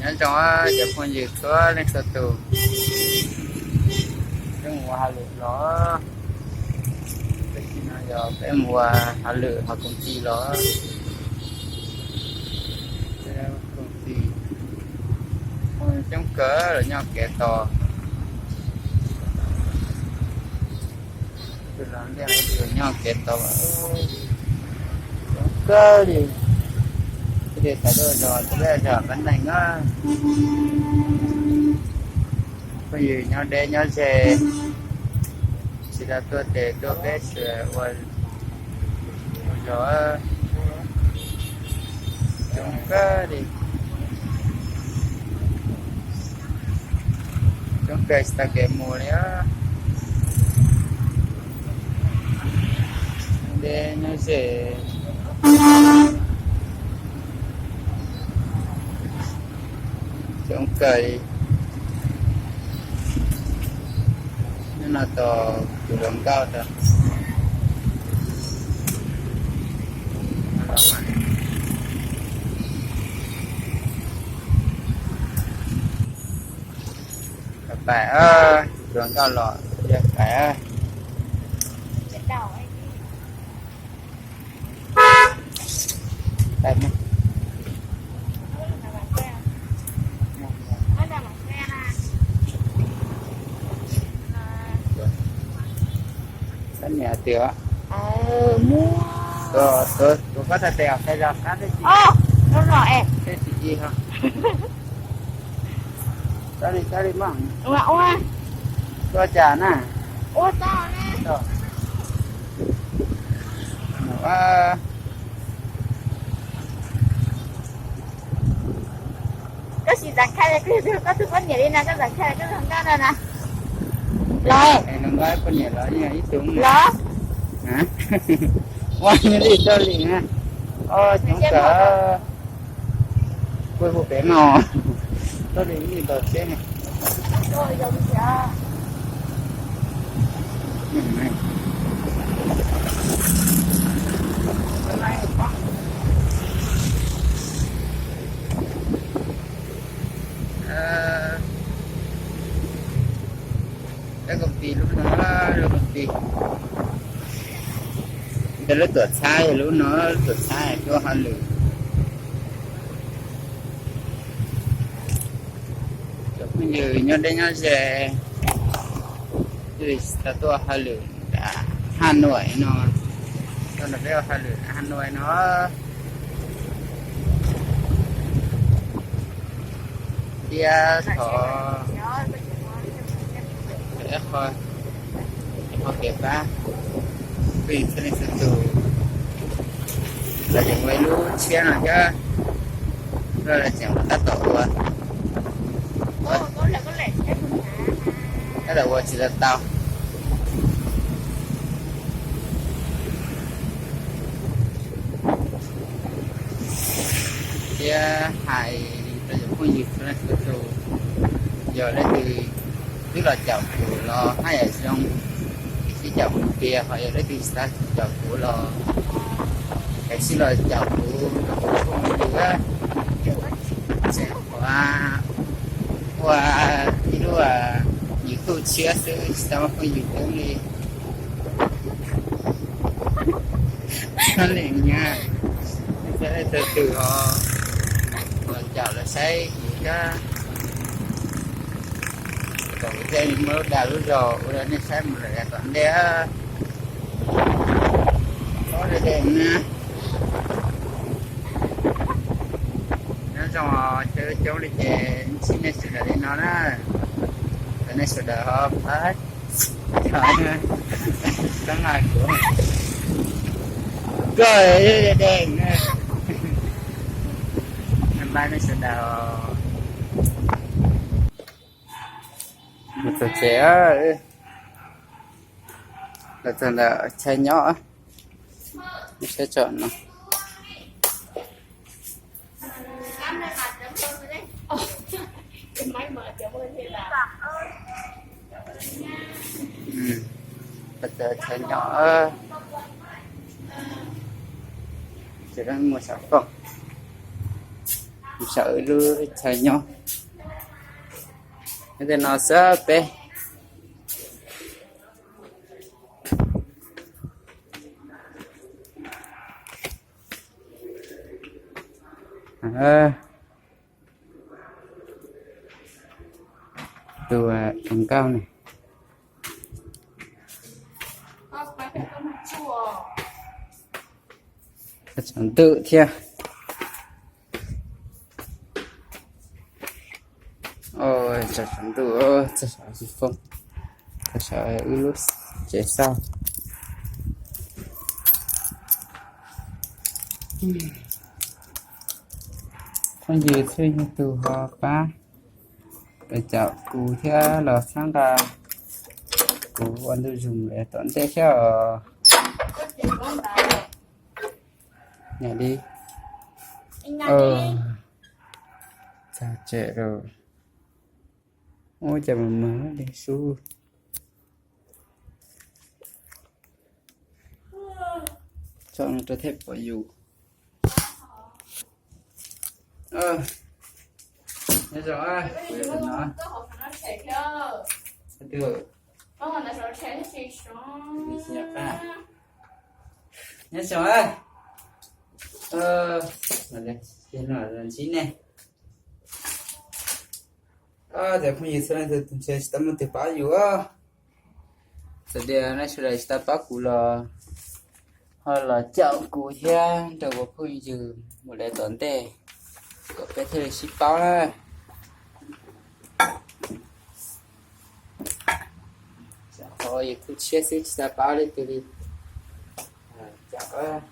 Nyob zoo cov phooj ywg txhua leej txhua tus, peb mus ua hauj lwm los, peb tsis no yog peb mus ua hauj lwm hauv koom ti los, koom ti coob kawg los nyob kev tos, tus los ntiaj teb nyob kev tos coob kawg li. Tej thaum tuaj zos, tej zos pab neeg na, phooj ywg nyob deb nyob ze, tsis tau tuaj tes tuaj peb sawv ua zos, coob kawg li, coob kawg tsis tau kev mus li. Deb nyob ze, coob kawg li. Nyob no tos tus hluas nkauj tod. Pais, tus hluas nkauj los pais. Koj niam tias, tus koj txhais tes os, qab tsis, tsis ci ho. Txhob li, txhob li mog. Ua cas na? Koj sim zam khai, koj tus poj niam li na, koj zam khai koj hluas nkauj no na. Los, hluas nkauj poj niam los yeej yog ib tug los. Ua li txhob li na. Coob kawg. Kuj hu pem no, txhob li ib tog tsheb ne. Lub koom ti lub no, lub koom ti, ntawm lub tuam txhab yog lub no, lub tuam txhab tuaj hauj lwm. Cov phooj ywg nyob deb nyob ze, tsis tau tuaj hauj lwm Haj Nuam no, tuaj nrog peb ua hauj lwm Haj Nuam no. Thiab thov ib qho kev pab phooj ywg txhua leej txhua tus, lawv tseem ua ib lub tshiab no thiab, lawv tseem tab tom ua, tab tom ua tsis tau tau. Thiab hais rau cov phooj ywg txhua leej txhua tus, yog leej twg twb los caum kuv los haj yam zoo, sib caum kuv tiag, ho yog leej twg tsis tau caum kuv los kav tsij los caum kuv, kuv phooj ywg, ua ib lub YouTube tshiab xwb tsis tau muaj phooj ywg coob li. Txhob li nyab, txhob li txhua tus ho los caum los saib kuv thiab. Kom kuv thiaj li muaj lub dag lub zog ua rau nej saib mus lawm yav tom ntej. Ob de na, nyob zoo coob coob li ces ntsib nej sawv daws li no na. Kom nej sawv daws ho pab cov, koj nqa kuv, koj de na, pab nej sawv daws. Mus txog tsev, los txog ntawm chaw nyob, saib tsom no. Los txog chaw nyob, tsev muag xov tooj. saum wb lub chaw nyob. Tej no xwb peb. Tus tus nkauj ne, tsaus ntub thiab. Tsaus ntub, txog saum xi foob, txog saum wb lub tsev xauj. Phooj ywg txhua leej txhua tus ho pab caum kuv thiab los txhawb nqa kuv ua ntu zus lawm tom ntej thiab os. Niam li, txog tsev lawm. Ua cas mas mag li sub. Tso no rau thiaj pom yus. Nyob zoo, no, nyob zoo, ntsib nej. Cov phooj ywg txhua leej txhua tus ntshe tsis tau muaj tus pab yus. Txawm tias nej sawv daws tsis tau pab kuv los ho los caum kuv thiab nrog kuv phooj ywg mus lawm tom ntej kom peb thiaj li sib paub na. Qhov YouTube tshiab xwb tsis tau pab leej twg li, caum